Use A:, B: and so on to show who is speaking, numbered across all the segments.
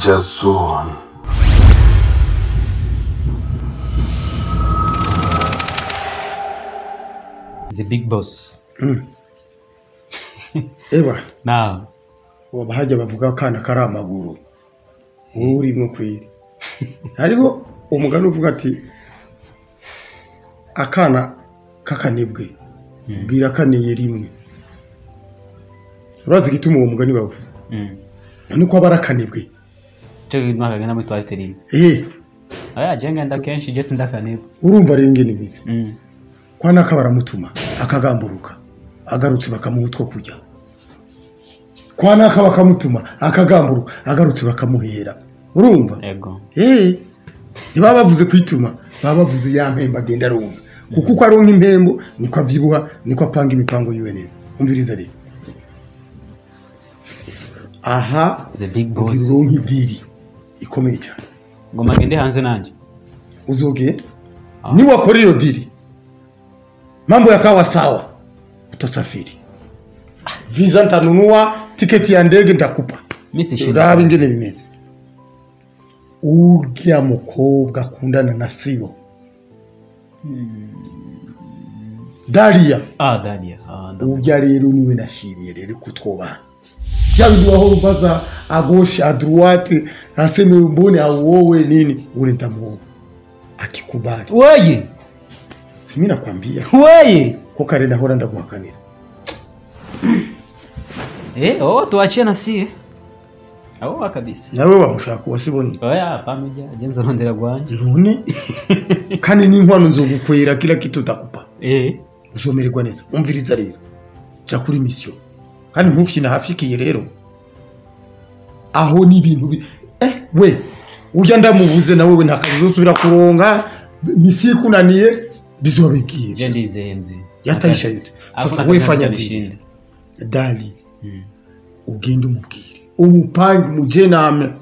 A: Danger Zone.
B: The big boss.
C: Ewa.
B: Naam.
C: Wabahaja bavuga kana kari amaguru. Urimo kwiri. Hariho umugani uvuga ati akana kakanebwe bwira kaneye rimwe. Urazi gituma uwo mugani bavuze? None ko abarakanebwe.
B: Cyo mwaka genda muri toilette rimwe. Aya jenga nda kenshi je sindakanebwe.
C: Urumva rero ingene bize. Kwa naka baramutuma akagamburuka agarutse bakamuha utwo kujya. Kwa naka bakamutuma akagamburuka agarutse bakamuhera. Urumva?
B: Yego.
C: Ntibaba bavuze kwituma, baba bavuze ya mpemba agenda arumva. Kuko uko aronka impembo niko avyibuha, niko apanga imipango yiwe neza. Umviriza rero. Aha,
B: the big boss.
C: Uronka idiri ikomeye cyane.
B: Ngoma ngende hanze nanje.
C: Uzoge? Ni wakora iyo diri. Mambo yakawa sawa. Utasafiri. Visa ntanunua, tiketi ya ndege nitakupa.
B: Mimi sishinda.
C: Urabe ingene bimeze. Urya mukobwa akundana na Sibo. Dalia.
B: Dalia.
C: Urya rero niwe nashimye rero kutwobana. Jabi waho ubaza à gauche à droite aseme mbone auowe nini ule nitamuoa. Akikubali.
B: Wewe.
C: Si mimi nakwambia.
B: Wewe.
C: Ko kare nahora ndaguhakanira.
B: Oh tuachie na sie. Aho kabisa.
C: Nawe wamushaka wasiboni.
B: Oya pamoja jenzo rondera gwanje.
C: None kandi n'inkwano nzogukwera kila kitu ndakupa. Uzomererwa neza. Umviriza rero. Ja kuri mission. Kandi mpufyina hafikiye rero. Aho ni ibintu we urya ndamubuze na wewe ntakazosubira kuronka misi kunaniye bizobigiye.
B: Je ndizeye mzi.
C: Yataisha yote. Sasa wewe fanya dili. Dali. Ugende umubwire. Umupange umujename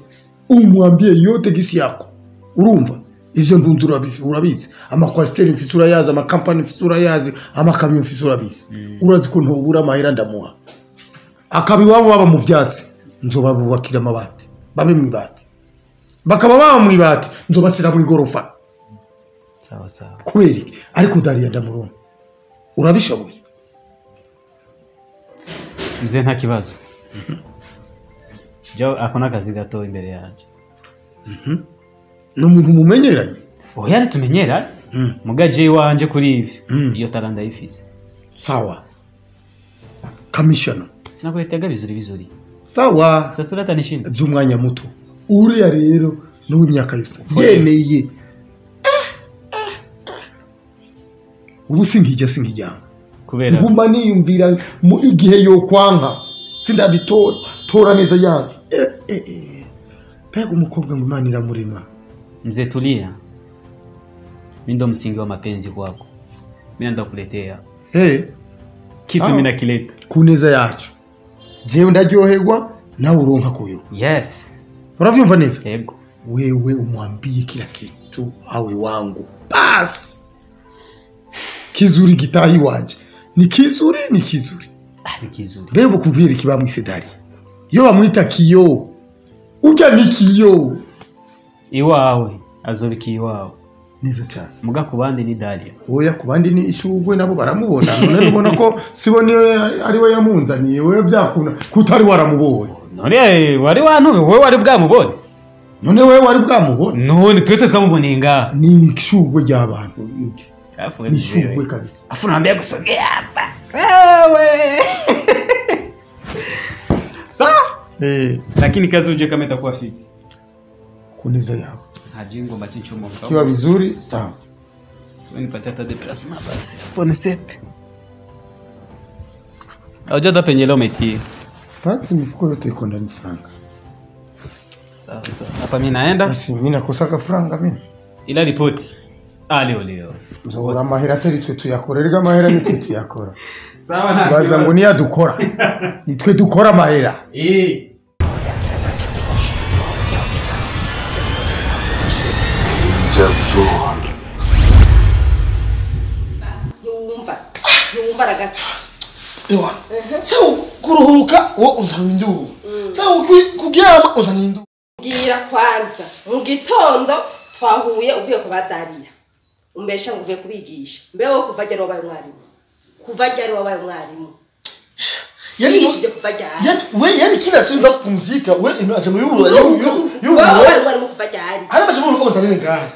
C: umwambie yote gisi yako. Urumva ivyo ntunze urabizi amakwasiteri mfise urayazi, amakampani mfise urayazi, amakamyo mfise urabizi. Urazi ko ntobura amahera ndamuha. Akabi wabo baba mu vyatsi nzobabubakira amabati babe mwibati, bakaba baba mwibati nzobashira mu igorofa.
B: Sawa sawa.
C: Kubera iki? Ariko Dalia ndamuronka. Urabishoboye
B: mzee, nta kibazo. Jo akona kazi gato imbere yanje.
C: No muntu mumenyeranye?
B: Oya nitumenyera. Mugaje wanje kuri ivi. Iyo talanda ifise.
C: Sawa. Commissioner.
B: Sinakuletega vizuri vizuri.
C: Sawa.
B: Sasa uratanishinda.
C: By'umwanya muto. Uriya rero n'uw'imyaka yose. Yemeye. Ubu sinkijya sinkijyana.
B: Kubera
C: ngumba niyumvira mu igihe yo kwanka. Sindabitora tora neza yanze. Pega umukobwa ngo Imana iramurema.
B: Mzee tulia. Mimi ndo msingi wa mapenzi kwako. Mimi ndo kuletea. Kitu mimi nakileta.
C: Kuneza yacu. Jewe ndaryoherwa nawe uronka kuyo.
B: Yes.
C: Uravyumva neza?
B: Yego.
C: Wewe umwambie kila kitu awe wangu. Bas. Kizuri gitahi wanje. Ni kizuri ni kizuri.
B: Ni kizuri.
C: Bebo kubwira iki bamwise Dalia. Yo bamwita kiyo. Urya ni kiyo.
B: Iwawe azobiki iwawe.
C: Neza cyane.
B: Muga kubandi ni Dalia.
C: Oya kubandi ni ishugwe nabo baramubona. None ubona ko sibo niyo ari we yamunzaniye wewe byakuna kutari waramubonye.
B: None wari wantume wewe wari bwamubonye.
C: None wewe wari bwamubonye.
B: None twese twamubonye ngaha.
C: Ni ishugwe ry'abantu. Ni ishugwe kabisa.
B: Afu naambia kusogea hapa. Wewe. Sawa? Lakini kazi uje kama itakuwa fit.
C: Kuneza yao.
B: Hajingo machincho mwa.
C: Kiwa vizuri sawa.
B: Wewe nipatie hata déplacement basi. Pone sepe. Unajua hata penye leo umetie.
C: Pati mifuko yote iko ndani franga.
B: Sawa sawa. Hapa mimi naenda.
C: Basi mimi nakosaka franga mimi.
B: Ila ripoti. Leo leo.
C: Nzobura amahera atari twe tuyakora, erega amahera ni twe tuyakora.
B: Sawa na.
C: Baza ngo niya dukora. Ni twe dukora amahera.
D: Yumva ragato.
E: Ewa. Cyo kuruhuka wo uzana induru. Cyo kuryama uzana induru.
A: Mbwira kwanza mu gitondo twahuye uvuye ku badariya umbesha ngo uvuye kubigisha mbe wowe kuva ryari wabaye umwarimu kuva ryari wabaye umwarimu
D: Yani
A: kuva ryari
D: yani we yani kila siku ndo kupumzika we acha yuru yuru yuru
A: wabaye umwarimu kuva ryari
D: hana bacha muru fokoza nini ngahe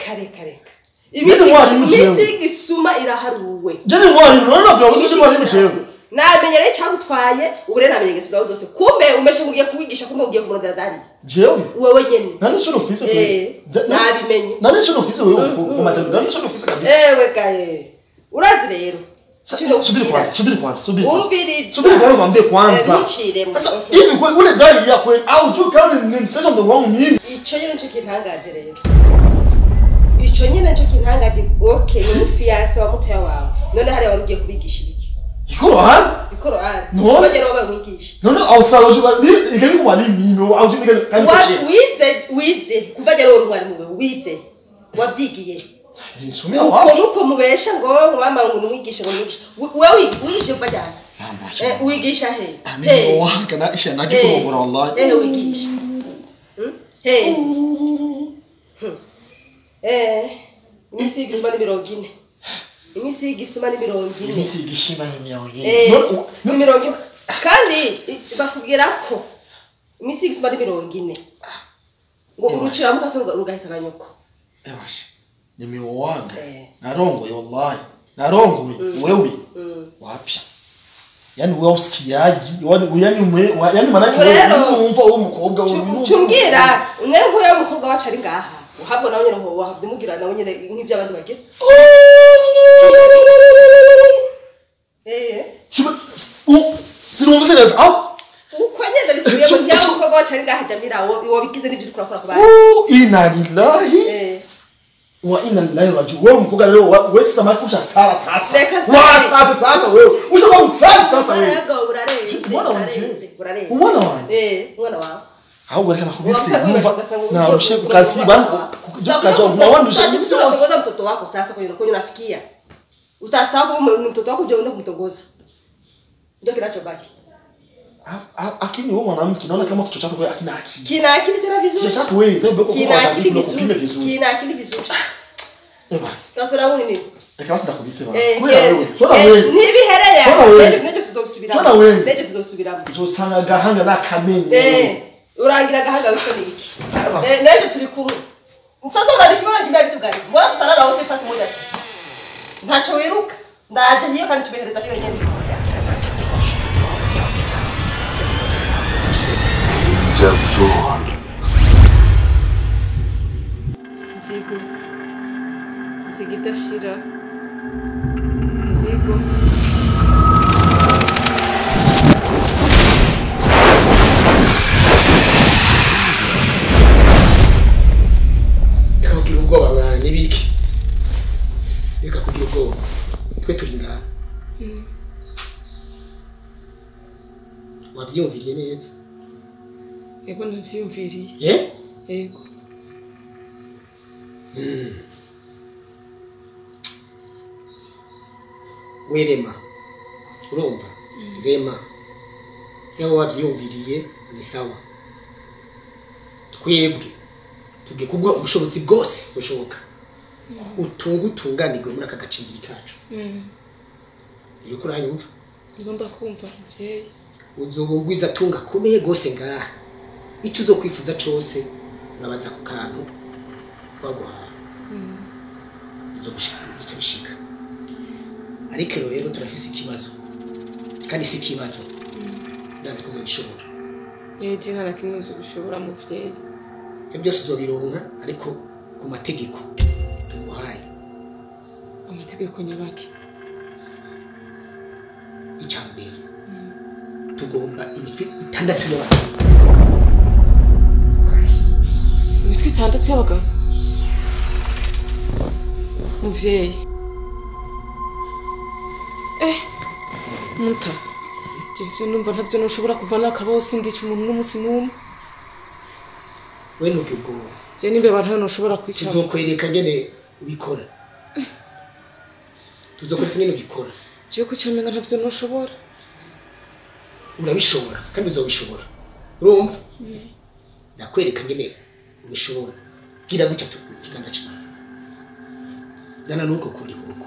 A: kare kare imisi igisuma iraharuwe
D: jeni mwarimu none navyo uzi mwarimu jewe
A: namenye rero cyagutwaye ubure namenye ingeso zawe zose kumbe umeshe ugiye kubigisha kumbe ugiye kumurondera dariya
D: jewe
A: wewe nyene
D: nani sio ofisi
A: kweli nabimenye
D: nani sio ofisi wewe uko majambo nani sio ofisi kabisa
A: ewe gaye urazi rero
D: subiri kwanza subiri kwanza subiri
A: subiri
D: kwanza kwambie kwanza sasa hivi kweli ule dai ya kweli au tu kama ni pesa mdogo wangu mimi
A: ico nyene nico kintangaje rero ico nyene nico kintangaje okay ni mufiance wa mutoya wawe none hariya wari ugiye kubigisha ibiki
D: Ikorani
A: Ikorani
D: no
A: bagera bamwigisha
D: none awusalo ni igemi kwali mimi au tu kandi
A: wize wize kuva rero uri mwarimu wewe wize wabyigiye
D: nisumia wapi
A: uko mubesha ngo mama ngo numwigisha ngo numwigisha wewe wigisha kuva ryari wigisha he
D: he wahaka na isha na kikurongora wallahi
A: wigisha he imisi y'igisuma ni 40 imisi y'igisuma ni 40
D: imisi y'igishima ni 40
A: ni 40 kandi bakubwira ko imisi y'igisuma ni 40 ngo urucira mukaso rugahitana nyoko
D: ewashi nimewanga narongoye wallahi narongoye wewe wapi yani wewe usikiaji yani yani manake wewe umva uwo mukobwa wewe
A: tumbwira unere nko mukobwa wacu ari ngaha uhabwo nawe nyene ho wahavye mugira nawe nyene nk'ivyo abandi bagira
D: sinumvise neza aho
A: uko nyene bisubiye mu bya mukobwa wacu ari ngaha Jamila wo bigize n'ivyo uriko urakora ku bandi
D: inna lillahi wa inna lillahi rajiun wewe mukobwa rero wewe samaki usha sala sasa wa sasa sasa wewe usha msasa sasa wewe
A: urarenze
D: umwana wanje
A: umwana wawe
D: ahubwo reka nakubise numva na ushe kukaziba kukaziba
A: unaona mtoto wako sasa kwenye unafikia utasahau kama mtoto wako uje uende kumtongoza ndio kinachobaki
D: akini wewe mwanamke naona kama kichwa chako hakina akili
A: kina akili tena vizuri
D: kichwa chako wewe
A: kina akili vizuri kina akili vizuri
D: eba
A: kasora wewe nini
D: reka basi ndakubise basi kubera wewe sona wewe
A: nibihereye nejo tuzobisubiramo
D: sona wewe
A: nejo tuzobisubiramo
D: uzosanga gahanga nakamenye
A: urangira gahanga wishwe niki nejo turi kumwe sasa unanikiona kimya vitu gani mbona tutalala wote fasi moja ntacho wiruka ndaje hiyo kandi tubehereza hiyo nyene
E: Nzigo nzigo idashira nzigo
F: reka kugira ubwoba mwana nibiki reka kugira ubwoba twe turi ngaha wavyiyumviriye neza
E: Ego navyiyumviriye Ego
F: We rema urumva rema yaba wavyiyumviriye ni sawa twebwe tugiye kuguha ubushobozi bwose bushoboka utunge utunganirwe muri aka gacimbiri kacu uriko uranyumva
E: ngomba kumva muvyeyi
F: uzobungwiza tunga akomeye gose ngaha icyo uzokwifuza cose urabaza ku kantu twaguhaye izo bishika ariko rero turafise ikibazo kandi si ikibazo ndazi ko uzobishobora
E: yeje nta na kimwe uzobishobora muvyeyi
F: ibyo byose uzobironka ariko ku mategeko tuguhaye
E: amategeko nyabaki
F: icya mbere tugomba imitwe 6 y'abagabo
E: imitwe 6 y'abagabo muvyeyi muta je numva ntavyo noshobora kuva nakabose ndica umuntu n'umusi n'umwe
F: we ntugire ubwoba
E: je nimbe abantu noshobora kwica
F: tuzokwereka ngene ubikora tuzokwereka ngene ubikora
E: je kwica menga ntavyo noshobora
F: urabishobora kandi uzobishobora urumva Ndakwereka ngene ubishobora. Gira gutya ikiganza cyawe. Zana nuko kuri kuboko.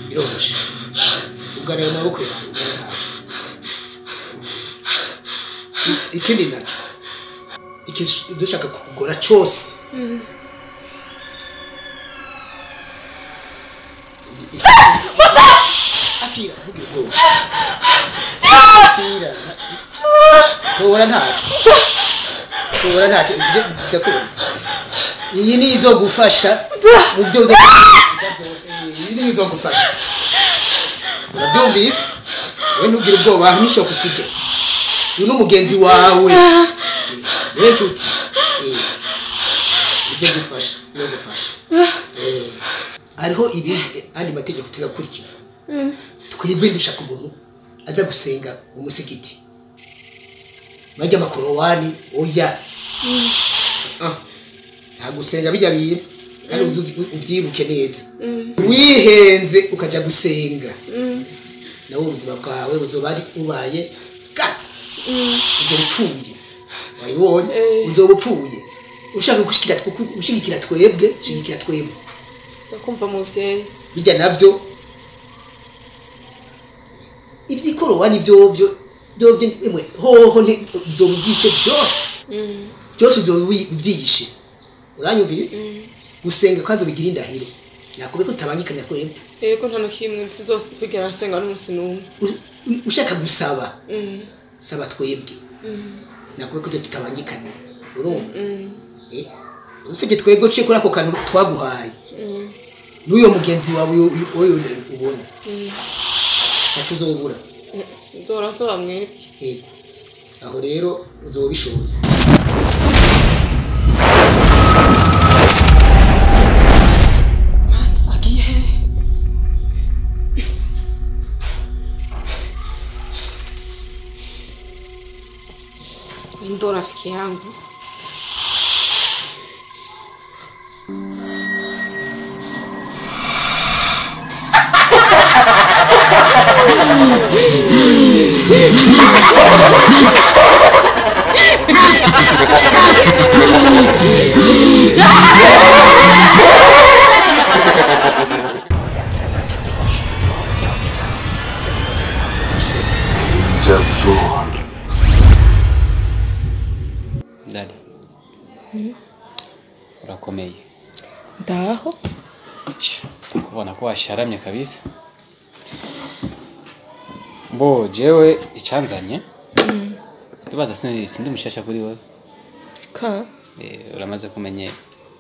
F: Biroroshe. Ugana amaboko yawe. Ikindi nacyo dushaka kugora cyose akira akira tora ntacyo ndakubona iyi ni izogufasha mu byo iyi ni izogufasha urabyumvise we ntugire ubwoba ntishoka kujya uyu ni umugenzi wawe n'inshuti izogufasha hariho ibindi andi mategeko tuzakurikiza twebwe dushaka umuntu aza gusenga umusigiti bajya amakorowani oya nta gusenga bijya bintu kandi ubyibuke neza wihenze ukajya gusenga nawe ubuzima bwawe buzoba ari ubaye ga uzoba upfuye wayibonye uzoba upfuye ushaka gushigikira twebwe shigikira twebwe
E: ndakumva muvyeyi
F: bijya nabyo ivyikorowani byovyo imwe hoho uzoba byose byose uzoba ubyishe uranyumviriza gusenga kwanza ubigira indahiro nakube ko utabangikanya twebwe
E: yego nta nakimwe sizose kwigera nsenga n'umunsi n'umwe
F: ushaka gusaba saba twebwe nakube ko tutabangikanya urumva usibye twebwe uciye kuri ako kantu twaguhaye n'uyo mugenzi wawe uyo ubona ntaco uzobura
E: nzora nsaba mwebwe
F: yego aho rero uzoba ubishoboye
E: Ndo rafiki yangu.
B: Dali. Urakomeye.
E: Ndaho.
B: Kubona ko washaramye kabisa. Bo jewe icyanzanye. Tubaza sindi mushasha kuri wewe.
E: Ka?
B: Uramaze kumenyera.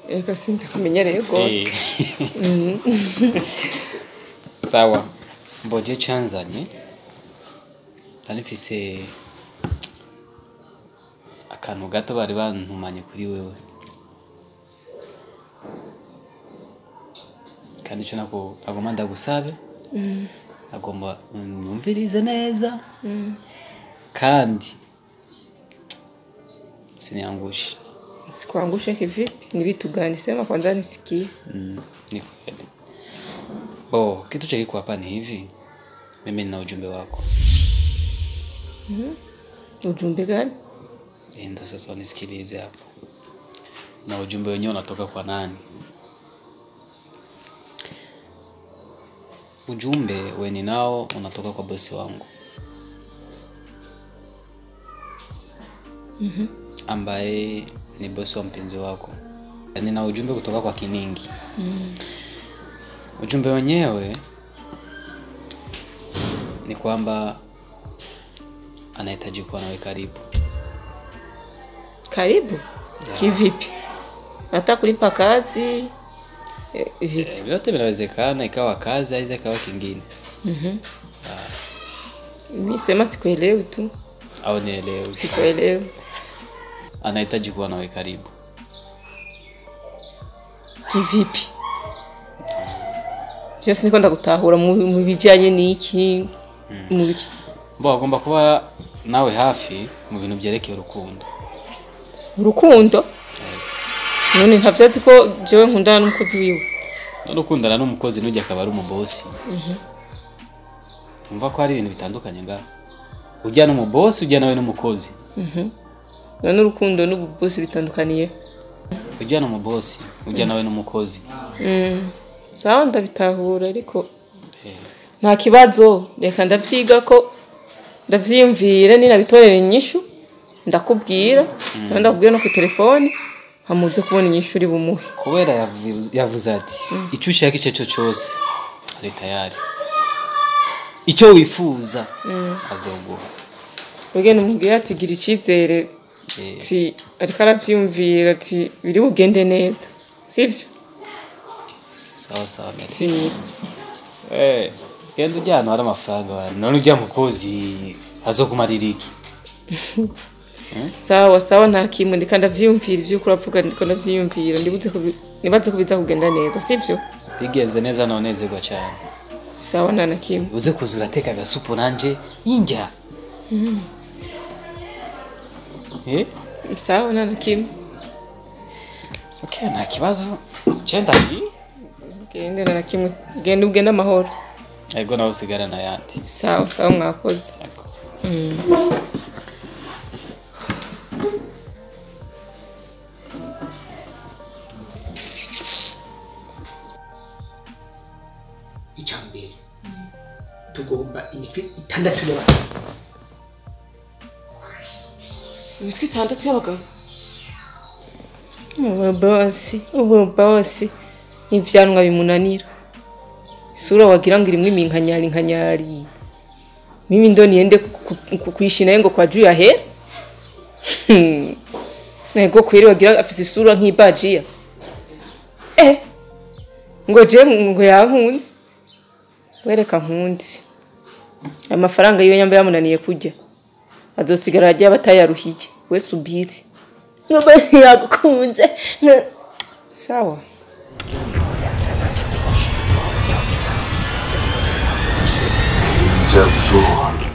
E: Eka sindakumenyereye gose.
B: Sawa. Bo jewe icyanzanye. Nari akantu gato bari bantumanye kuri wewe. Kandi icyo nako agomba ndagusabe. Agomba unyumvirize neza. Kandi usiniangushe.
E: Sikuangushe kivipi? Ni vitu gani? Sema kwanza nisikie.
B: Ni kweli. Bo, kitu cha kiko hapa ni hivi. Mimi nina ujumbe wako.
E: Ujumbe gani?
B: Ndo sasa unisikilize hapo. Na ujumbe wenyewe unatoka kwa nani? Ujumbe weni nao unatoka kwa bosi wangu. Ambaye ni bosi wa mpenzi wako. Nina ujumbe kutoka kwa Kiningi. Ujumbe wenyewe ni kwamba anahitaji kuwa nawe karibu.
E: Karibu? Kivipi? Hata kulipa kazi vipi?
B: Vyote vinawezekana, ikawa kazi au ikawa kingine.
E: Mimi sema sikuelewi tu.
B: Au nielewi.
E: Sikuelewi.
B: Anahitaji kuwa nawe karibu.
E: Kivipi? Byose niko ndagutahura mu bijyanye n'iki mu biki.
B: Bo agomba kuba nawe hafi mu bintu byerekeye urukundo.
E: Urukundo? None ntavyazi ko jewe nkundana n'umukozi wiwe.
B: None ukundana n'umukozi nujya akaba ari umubosi. Umva ko hari ibintu bitandukanye ngaho. Ujya n'umubosi ujya nawe n'umukozi.
E: None urukundo n'ububosi bitandukaniye?
B: Ujya n'umubosi ujya nawe n'umukozi.
E: Sawa ndabitahura ariko nta kibazo reka ndavyiga ko ndavyiyumvira ninabitorera inyishu ndakubwira cyangwa ndakubwira no ku telefone hamuze kubona inyishu uri bumuhe.
B: Kubera yavuze ati icyo ushaka icyo cyose ari tayari. Icyo wifuza azoguha.
E: Ugenda umubwira ati gira icyizere fi ariko aravyumvira ati biri bugende neza. Sivyo?
B: Sawa sawa merci. Genda ujya ahantu hari amafaranga abantu none ujya mukozi azokumarira iki?
E: Sawa sawa nta kimwe ndika ndavyiyumvira ivyo uravuga ndiko ndavyiyumvira ndibuze ko nibaze ko biza kugenda neza sivyo?
B: Bigenze neza nonezerwa cyane.
E: Sawa nta na kimwe.
B: Uze kuzura teka agasupu nanje yinjya.
E: Sawa nta na kimwe.
B: Okay nta kibazo. Cenda gi?
E: Gende nta na kimwe genda ugenda amahoro.
B: Ego nawe usigara na yandi.
E: Sawa sawa mwakoze.
F: Icambere tugomba imitwe itandatu y'abagabo.
E: Imitwe itandatu y'abagabo? Ubu bosi n'ivyanwa bimunanira. Isura wagira ngo irimwe iminkanyari nkanyari. Mimi ndo niende kuishi naye ngo kwa juu ya he. Nego kweri wagira afise isura nk'ibajiya. Ngo je ngo yankunze. Wereka nkundi. Amafaranga yiwe nyamba yamunaniye kurya. Azosigara ajya batayaruhiye. We subiri. Ngo yagukunze. Sawa.
G: Just